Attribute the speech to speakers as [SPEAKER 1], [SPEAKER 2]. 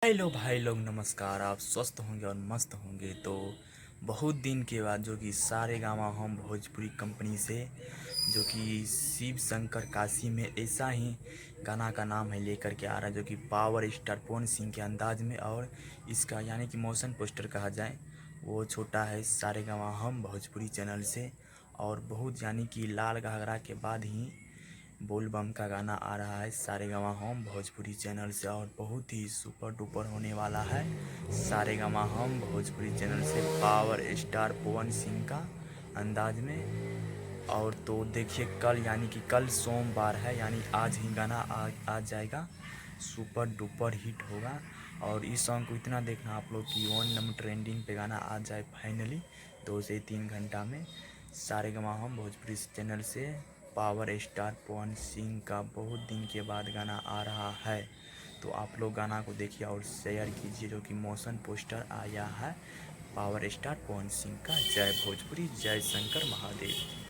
[SPEAKER 1] Hello भाई लोग, नमस्कार। आप स्वस्थ होंगे और मस्त होंगे। तो बहुत दिन के बाद जो कि सारे गामा हम भोजपुरी कंपनी से जो कि शिव शंकर काशी में ऐसा ही गाना का नाम है लेकर के आ रहा है, जो कि पावर स्टार पवन सिंह के अंदाज में, और इसका यानी कि मोशन पोस्टर कहा जाए वो छोटा है सारे गामा हम भोजपुरी चैनल से। और बहुत यानी कि लाल घाघरा के बाद ही बोल बम का गाना आ रहा है सारे गामा हम भोजपुरी चैनल से, और बहुत ही सुपर डुपर होने वाला है सारे गामा हम भोजपुरी चैनल से पावर स्टार पवन सिंह का अंदाज में। और तो देखिए कल यानी कि कल सोमवार है, यानी आज ही गाना आ जाएगा, सुपर डुपर हिट होगा। और इस सॉन्ग को इतना देखना आप लोग कि 1 नंबर ट्रेंडिंग पे गाना आ जाए फाइनली 2 से 3 घंटा में। सारे गामा हम भोजपुरी चैनल से पावर स्टार पवन सिंह का बहुत दिन के बाद गाना आ रहा है, तो आप लोग गाना को देखिए और शेयर कीजिए, जो कि मोशन पोस्टर आया है पावर स्टार पवन सिंह का। जय भोजपुरी, जय शंकर महादेव।